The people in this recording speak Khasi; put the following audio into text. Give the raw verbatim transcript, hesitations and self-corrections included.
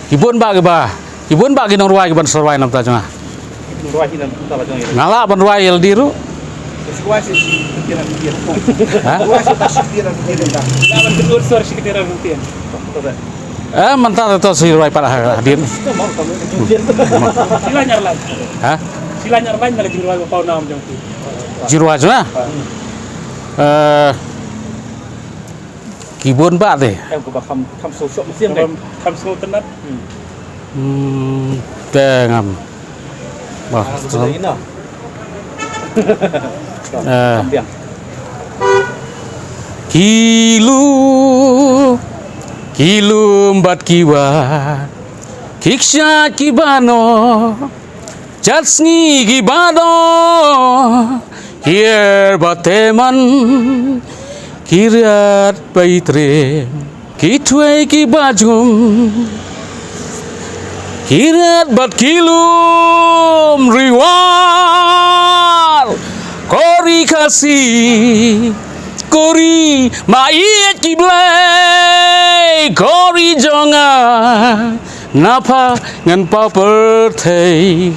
Ki bun bah ki ba, ki bun bah ki nongrwai ki ban sa rwai namar ta jong nga. Nongrwai ki namar ta jong nga. Nga lah ban rwai ïa lade ruh. Ha? Lah ban kynduh sor shi kynduh sor. Eh, mynta to shi rwai pat ha, hadien. Shi laiñ ar laiñ. Ha? Shi laiñ ar laiñ na la jingrwai ba paw nam jong ki. Jingrwai jong nga? Eh, ki bun bah te. Em, ko ba kham, kham sngewshoh mynsiem te. Kham, kham sngewtynnat. Hmm, te ngam. Bah, ah, betul lagi, no. Eh. Kham biang. Ki lum, ki lum bad ki wah, ki kshaid ki ba noh, jait sngi ki ba doh, ki er ba tymmen, ki riat ba ïatriem, ki thwei ki ba jum, ki riat bad ki lum ri War, ko ri Khasi, ko ri ba ïeit ki blei, ko ri jong nga, na pha ngan paw pyrthei.